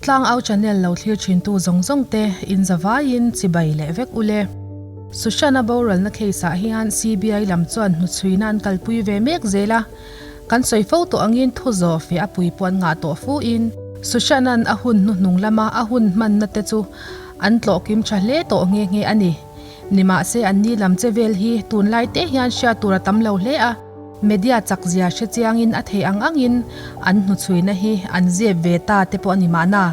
Tlangau channel lo thlir thintu zawng zawng te in zavaiin chibai leh vek ule. Sushant-a boralna case ah hian CBI lam chuan hnuchhuina an kalpui ve mek zel a, kan sawi fo tawh angin thu zawh fe a pui pawh an ngah tawh fu in Sushant-a'n a hun hnuhnung lama a hun hmanna te chu an tlawhkim tha hle tawh nghe nghe a ni. Nimahse anni lam che vel hi tunlai te hian hriat tur a tam lo hle a. Media chak zia hre chiangin a theih ang angin an hnuchhuina hi an zep ve ta te pawh a ni mahna.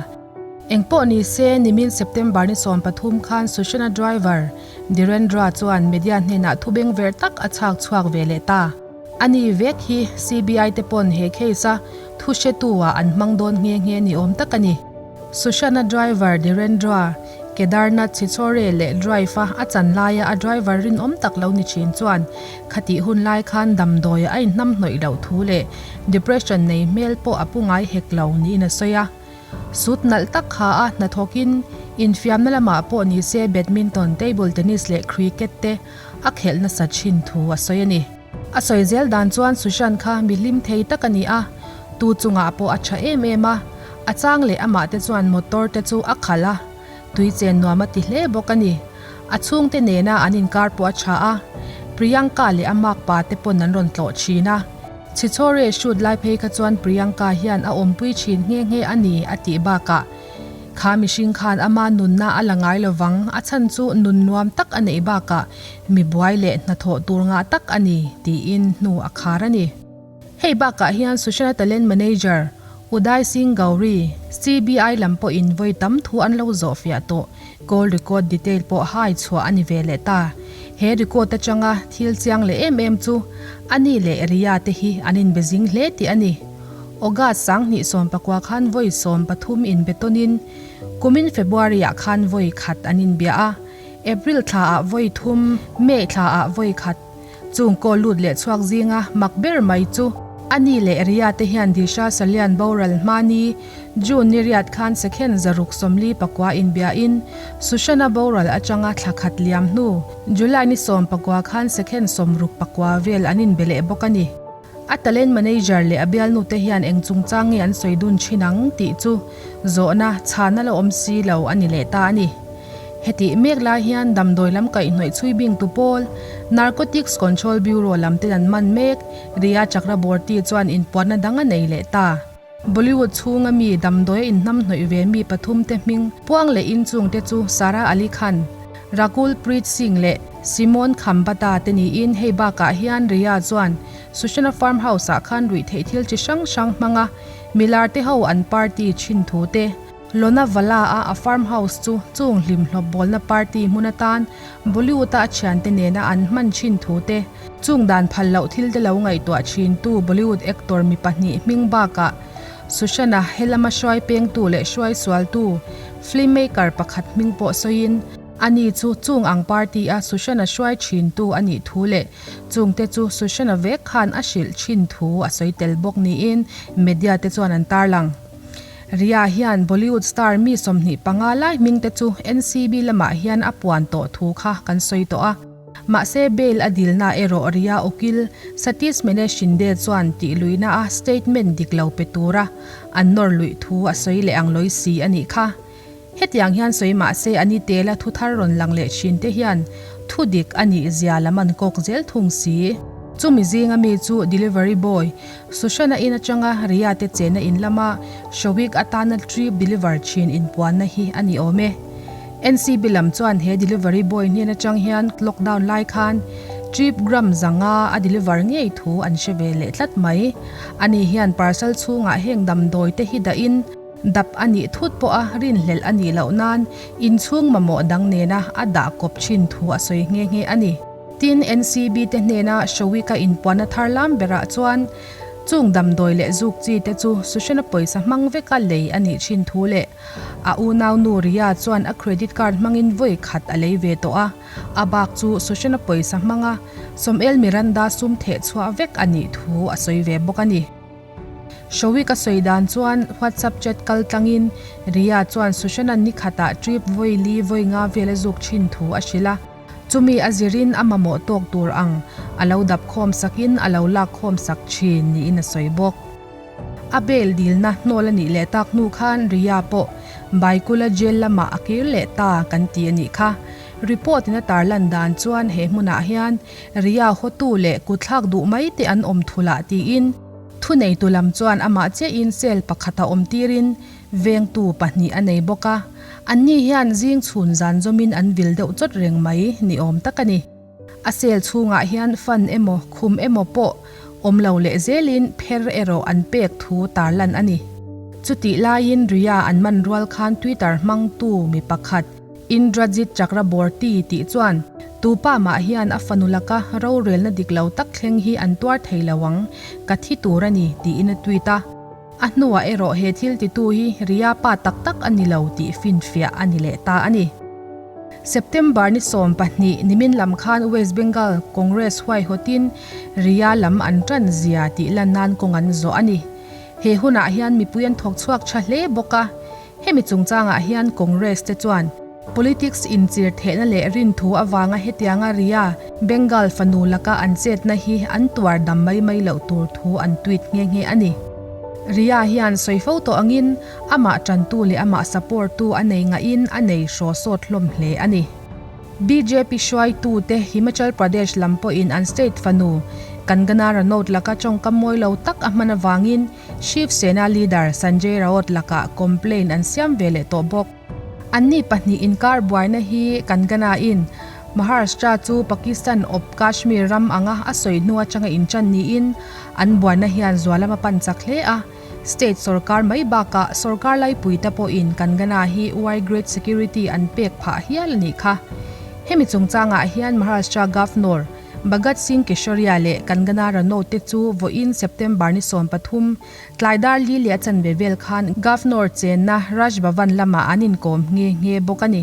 Engpawh ni se, nimin September ni 13 khan Sushana driver Dhirendra chuan media hnenah thu bengver tak a chhak chhuak ve leh ta. Ani vek hi CBI te pawn he case a thu hretu ah an hmang dawn nghe nghe ni awm tak a ni. Sushana driver Dhirendra Kedarnath Chhichhore leh drive a a chan laia a driver rinawm tak lo ni thin chuan khatih hun lai khan damdawi a inhnam hnawih loh thu leh depression nei hmel pawh a pu ngai hek lo niin a sawi a. Sut nalh tak kha a hnathawkin infiamna lamah pawh ni se badminton, table tennis leh cricket te a khelh nasa thin thu a sawi a ni. A sawi zel dan chuan Sushant kha mi hlim thei tak a ni a, tu chungah pawh a tha em em a, a chang leh amah te chuan motor te chu a khalh a, tui chen nuam a ti hle bawk a ni. A chhungte nena an inkar pawh a tha a, Priyanka leh a makpa te pawn an rawn tlawh thin a. Chhichhawre shoot lai phei kha chuan Priyanka hian a awmpui thin nghe nghe a ni a tih bakah, Kha mihring khan ama nunna a la ngai lovang, a chhan chu nun nuam tak a neih bakah mi buai leh hnathawh tur ngah tak a ni, tiin hnu a khar a ni. Hei bakah hian Sushana Talent Manager Uday Singh Gauri, CBI lam pawhin vawi tam thu an lo zawh fiah tawh, call record detail pawh hai chhuah a ni ve leh ta. He record atanga thil chiang leh em em chu ani leh Riya te hi an inbe zing hle tih a ni. August 2019 khan vawi 13 inbe tawnin kumin February ah khan vawi khat an inbia a, April thla ah vawi thum, May thla ah vawi khat. Chung kaw lut leh chhuak zinga mak ber mai chu ani leh Riya te hian Disha Salian boral hmani June ni riat khan second 649 inbiain Sushana boral atanga thla khat liam hnu July ni 19 khan second 69 vel an inbe leh bawk a ni. A talent manager leh a bialnute hian eng chungchang nge an sawi dun thin ang tih chu zawhna chhana la awm si lo a ni leh ta a ni. Hetih mek lai hian damdawi lam kaihhnawih chhui bingtu pawl, Narcotics Control Bureau lam ten an man mek, Riya Chakraborty chuan inpuanna dang a nei leh ta. Bollywood chhunga mi damdawi a inhnam hnawih ve mi pathum te hming puang leh inchung te chu Sara Ali Khan, Rakul Preet Singh leh Simone Khambata te niin hei bakah hian Riya chuan Sushana Farm House ah khan ruih theih thil chi hrang hrang hmanga milar te ho an party thin thu te, Lonavala a a farm house chu chung hlimhlawp bawlna party hmun atan Bollywood a a thiante nena an hman thin thu te, chung dan phal loh thil te lo ngaihtuah thintu Bollywood actor mi pahnih hming bakah Sushant-a helama hruai pengtu leh hruai sualtu film maker pakhat hming pawh sawiin ani chu chung ang party a Sushant-a hruai thintu a nih thu leh chungte chu Sushant-a vek khan a hrilh thin thu a sawi tel bawk niin media te chuan an tarlang. Riya hian Bollywood star mi 25 lai hming te chu NCB lamah hian a puan tawh thu kha kan sawi tawh a. Mahse bail a dilna erawh Riya ukil Satish Mene Shinde chuan tih luihna a statement dik lo pe tura an nawr luih thu a sawi leh ang lawi si a nih kha. Hetiang hian sawi mahse a ni tela thu thar rawn lang leh thin te hian thu dik a nih zia lam an kawk zel thung si. Chumi zinga mi chu delivery boy Sushana in atanga Riya te chenna in lama Showik atana trip deliver thin inpuanna hi a ni awm e. NCB lam chuan he delivery boy hnen atang hian lockdown lai khan trip gram zanga a deliver ngei thu an hre ve leh tlat mai. Ani hian parcel chhungah heng damdawi te hi dahin Dap a nih thut pawha rinhlelh a nih loh nan inchhung mamawh dang nena a dah kawp thin thu a sawi nghe nghe a ni. Tin, NCB te hnena Showika inpuanna thar lam berah chuan chung damdawi leh zuk chi te chu Sushana pawisa hmang veka lei a nih thin thu leh a unau nu Riya chuan a credit card hmangin vawi khat a lei ve tawh a, a bak chu Sushana pawisa hmanga Somel Miranda sum theh chhuah vek a nih thu a sawi ve bawk a ni. Showik a sawi dan chuan WhatsApp chat kal tlangin Riya chuan Sushant-a'n ni khatah trip vawi li vawi nga vel a zuk thin thu a hrilh a. Chumi a zirin a mamawh tawk tur ang a lo dap khawm sakin a lo lak khawm sak thin niin a sawi bawk. A bail dilna hnawl a nih leh tak hnu khan Riya pawh Baikula jail lamah a kir leh ta kan ti a nih kha. Report in a tarlan dan chuan he hmunah hian Riya hawtu leh kutthlak duh mai te an awm thulah tiin thuneitu lam chuan amah chiahin cell pakhat a awm tirin vengtu pahnih a nei bawk a. Anni hian zing chhun zan zawmin an vil deuh chawt reng mai ni awm tak a ni. A cell chhungah hian fan emaw khum emaw pawh awm lo leh zelin pher erawh an pek thu tarlan a ni. Chutih laiin Riya an man rual khan Twitter hmangtu mi pakhat Indrajit Chakraborty tih chuan tu pa mah hian a fanu laka rorelna dik lo tak thleng hi an tuar thei lo ang, ka thi tur a ni tiin a tweet a. A hnuah erawh he thil titu hi Riya pa tak tak a ni lo tih finfiah a ni leh ta a ni. September ni 12 nimin lam khan West Bengal Congress huaihawtin Riya lam an tan zia tih lan nan kawng an zawh a ni. He hunah hian mipui an thawk chhuak tha hle bawk a. Hemi chungchangah hian Congress te chuan politics inchir thehna leh rinthu avanga hetianga Riya Bengal fanu laka an chetna hi an tuar dam mai mai loh tur thu an tweet nghe nghe a ni. Riya hian sawi fo tawh angin amah tantu leh amah support tu a nei ngahin a nei hraw sawt hlawm hle a ni. Bjp hruaitute Himachal Pradesh lam pawhin an state fanu Kangana Ranaut laka tawngkam mawi lo tak a hman avangin Shiv Sena leader Sanjay Raut lakah complaint an siam ve leh tawh bawk. Anni pahnih inkar buaina hi Kangana-in Maharashtra chu Pakistan awp Kashmir ram anga a sawi hnu atanga inṭan niin an buaina hian zualam a pan chak hle a. State sorkar mai bakah sorkar laipuite pawhin Kangana hi Y grade security an pek phah hial a nih kha. Hemi chungchangah hian Maharashtra Governor Bhagat Singh Keshoria leh Kangana Ranaut te chu vawiin September ni 13, tlai dar li leh a chanve vel khan Governor chenna Raj Bhavan lamah an inkawm nghe nghe bawk a ni.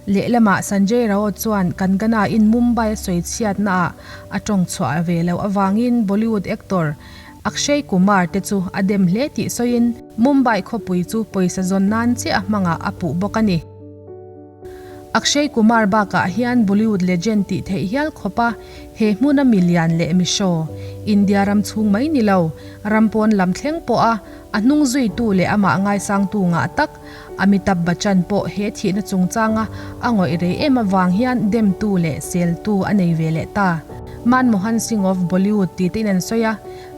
Lehlamah Sanjay Raut chuan Kangana in Mumbai a sawi chhiatnaah a tawng chhuah ve loh avangin Bollywood actor Akshay Kumar te chu a dem hle tih sawiin Mumbai khawpui chu pawisa zawn nan chiah a hmangah a puh bawk a ni. Akshay Kumar bakah hian Bollywood legend tih theih hial khawpa he hmuna mi lian leh mi hraw, India ram chhung mai ni lo, ram pawn lam thleng pawha a hnung zuitu leh amah ngaisangtu ngah tak Amitabh Bachchan pawh he thihna chungchanga a ngawih rei em avang hian demtu leh seltu a nei ve leh ta. Manmohan Singh of Bollywood tih te in an sawi a,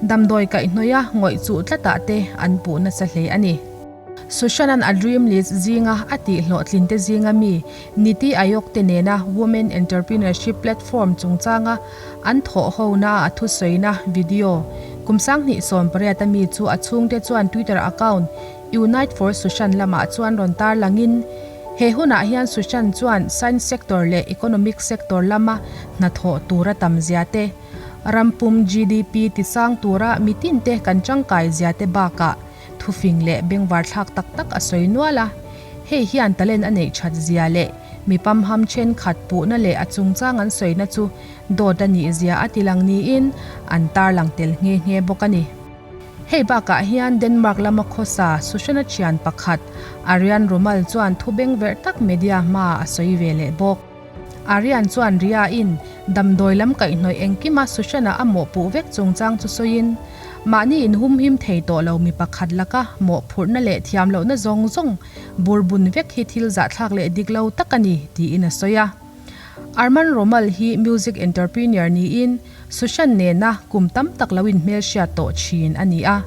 damdawi kaihhnawih a ngawih chuh tlatah te an puh nasa hle a ni. Sushan-a'n a dream list zinga a tih hlawhtlin te zinga mi Niti Aayog te nena Women Entrepreneurship Platform chungchanga an thawh hona a thusawina video kum 2018 a mi chu a chhungte chuan Twitter account Unite for Sushan lamah chuan rawn tarlangin he hunah hian Sushan chuan science sector leh economic sector lama hnathawh tura tam zia te, rampum GDP tisang tura mitinte kan tangkai zia te bakah Thufing leh bengvar thlak tak tak a sawi nual a, hei hian talent a neih that zia leh mi pamham thenkhat puhna leh a chungchang an sawina chu dawt a nih zia a tilang niin an tarlang tel nghe nghe bawk a ni. Hei bakah hian Denmark lama khawsa Sushana thian pakhat Aryan Rumal chuan thu bengverh tak media hmaah a sawi ve leh bawk. Aryan chuan Ria-in damdawi lam kaihhnawih engkima Sushant-a a mawhpuh vek chungchang chu sawiin, mahni inhumhim thei tawh lo mi pakhat laka mawhphurhna leh thiam lohna zawng zawng burbun vek hi thil zahthlak leh dik lo tak a ni, tiin a sawi a. Arman Romal hi music entrepreneur niin Sushant nena kum tam tak lo inhmelhriat tawh thin a ni a.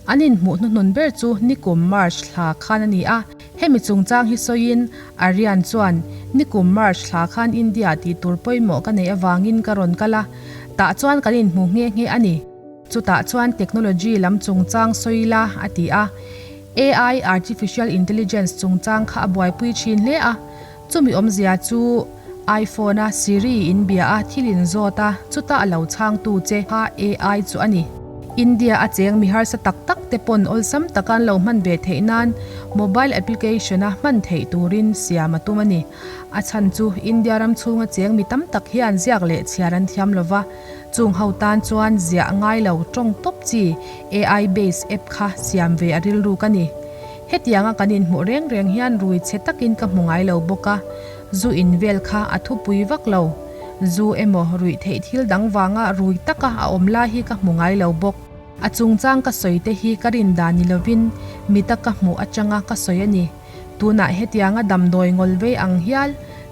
An inhmuh hnuhnun ber chu nikum March thla khan a ni a, hemi chungchang hi sawiin Aryan chuan, Nikum March thla khan India tih tur pawimawh ka neih avangin ka rawn kal a, tah chuan kan inhmu nghe nghe a ni. Chutah chuan technology lam chungchang sawi la, a ti a. AI, Artificial Intelligence, chungchang kha a buaipui thin hle a. Chumi awmzia chu iPhone a Siri in bia a thil in zawt a, chuta a lo chhangtu che kha AI chu a ni. India a cheng mi harsa tak tak te pawn awlsam taka an lo hman ve theih nan mobile application a hman theih turin siam a tum a ni. A chhan chu India ram chhunga cheng mi tam tak hian ziak leh chhiar an thiam lova, chung ho tan chuan ziah ngai lo tawng tawp chi AI based app kha siam ve a rilruk a ni. Hetianga kan inhmuh reng reng hian rui chhe takin ka hmu ngai lo bawk a, zu in vel kha a thupui vak lo. Zu emaw ruih theih thil dang vanga rui taka a awm lai hi ka hmu ngai lo bawk. A chungchang ka sawi te hi ka rin dan ni lovin mita ka hmuh atanga ka sawi a ni. Tunah hetianga damdawi ngawl vei ang hial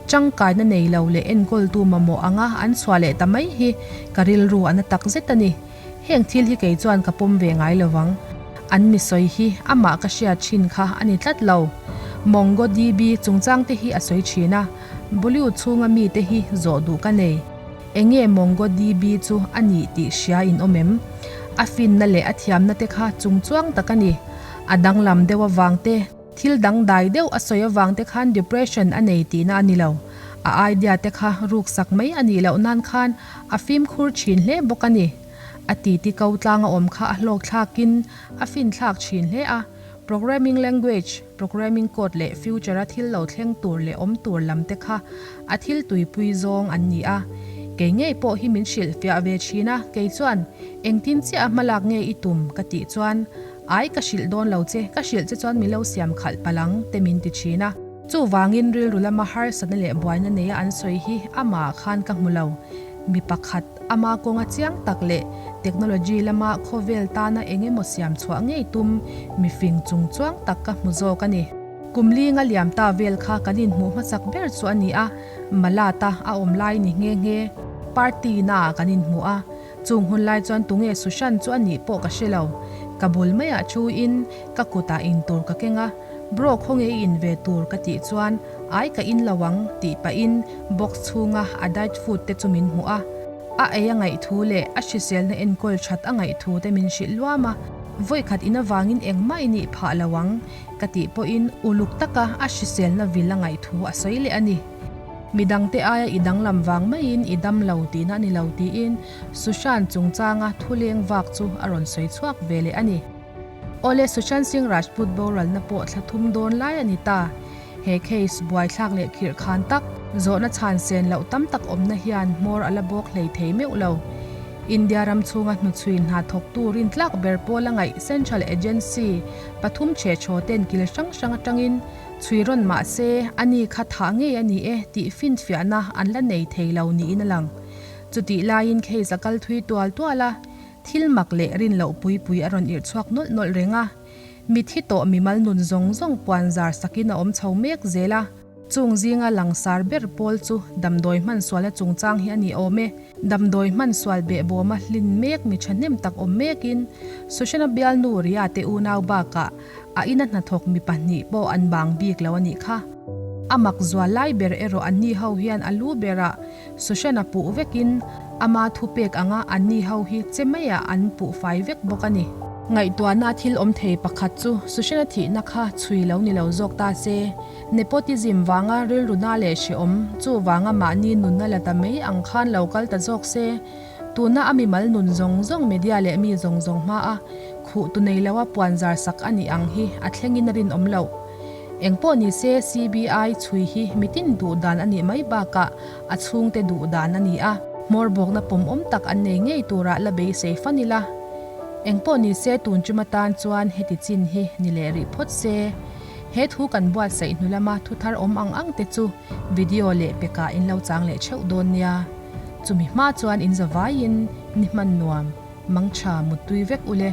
tangkaina nei lo leh enkawltu mamawh anga an chhuah leh ta mai hi ka rilru a na takzet a ni. Heng thil hi kei chuan ka pawm ve ngai lo vang. An mi sawi hi amah ka hriat thin kha a ni tlat lo. MongoDB chungchang te hi a sawi thin a, Bollywood chhunga mi te hi zawh duh ka nei. Enge MongoDB chu a nih tih hria in awm em? A finna leh a thiamna te kha chungchuang tak a ni. A danglam deuh avang te. Thil dangdai deuh a sawi avang te khan depression a nei tihna a ni lo. A idea te kha ruksak mai a nih loh nan khan a fimkhur thin hle bawk a ni. A titi ko tlang a awm kha a hlawk thlakin a finthlak thin hle a. Programming language, programming code leh future a thil lo thleng tur leh awm tur lam te kha a thil tuipui zawng an ni a. Kei ngei pawh hi min hrilhfiah ve thin a, kei chuan engtin chiah a hmalak nge i tum ka tih chuan Ai ka hrilh dawn lo che, ka hrilh che chuan min lo siam khalh palh ang te min ti thin a. Chuvangin rilru lama harsatna leh buaina neia an sawi hi amah khan ka hmu lo. Mi pakhat, ama kawnga chiang tak leh technology lama khawvel tana eng emaw siam chhuah ngei tum mi fing chung chuang tak ka hmu zawk a ni. Kum linga liam ta vel kha kan inhmuh hmasak ber chu a ni a, Malata a awm lai ni nghe nghe. Party naah kan inhmu a. Chung hun lai chuan tunge Sushan chu a nih pawh ka hre lo. Ka bul maiah thu in ka kutah in tur ka keng a, Bro khawnge i in ve tur ka tih chuan ai ka in lo ang tih pahin box chhunga a diet food te chu min hmuh a. A ei a ngaih thu leh a hriselna enkawl that a ngaih thu te min hrilh luam a, vawikhat in avangin engmah i nih phah lo ang ka tih pawhin uluk taka a hriselna vil a ngaih thu a sawi leh a ni. Midangte aia i danglam vang maiin i dam lo tihna a ni lo tiin Sushant chungchanga thuleng vak chu a rawn sawi chhuak ve leh a ni. Awle Sushant Singh Rajput boralna pawh thla thum dawn lai a ni ta. He case buaithlak leh khirh khan tak, zawhna chhan sen loh tam tak awmna hian hmawr a la bawk hlei thei meuh lo. India ram chhunga hnuchhui hna thawktu rintlak ber pawl a ngaih Central Agency pathum chhehchhaw ten kil hrang hrang atangin Chhui rawn mah se, a ni kha thah ngei a ni e tih finfiahna an la nei thei lo niin a lang. Chutih laiin case a kal thui tual tual a, thil mak leh rin loh pui pui a rawn irh chhuak nawlh nawlh reng a. Mithi tawh mimal nun zawng zawng puan zar sakin a awm chho mek zel a. Chung zinga langsar ber pawl chu damdawi hman sualna chungchang hi a ni awm e. Damdawi hman sual behbawma hlin mek mi thahnem tak awm mekin Sushana bialnu Riya te unau bakah A ina hnathawk mi pahnih pawh an bang bik lo a nih kha. A mak zual lai ber erawh anni ho hian a lu berah Sushana puh vekin ama thupek anga anni ho hi che maiah an puh fai vek bawk a ni. Ngaihtuahna thil awm thei pakhat chu Sushana thihna kha chhui lo ni lo zawk ta se, nepotism vanga rilruna leh hrehawm chu vanga mahni nunna la ta mai ang khan lo kal ta zawk se, Tuna a mimal nun zawng zawng media leh mi zawng zawng hma a khuh tu nei lo a puan zar sak a nih ang hi a thlengin a rinawm loh. Engpawh ni se CBI chhui hi mitin duh dan a nih mai bakah a chhungte duh dan a ni a, hmawr bawkna pawmawm tak an nei ngei turah la beisei fan ila. Engpawh ni se tun tum atan chuan heti chin hi ni leh rih phawt se. He thu kan buatsaih hnu lama thu thar awm ang ang te chu video leh pekah in lo chang leh theuh dawn nia. Chumi hma chuan in zavaiin ni hman nuam, mangtha muttui vek ule.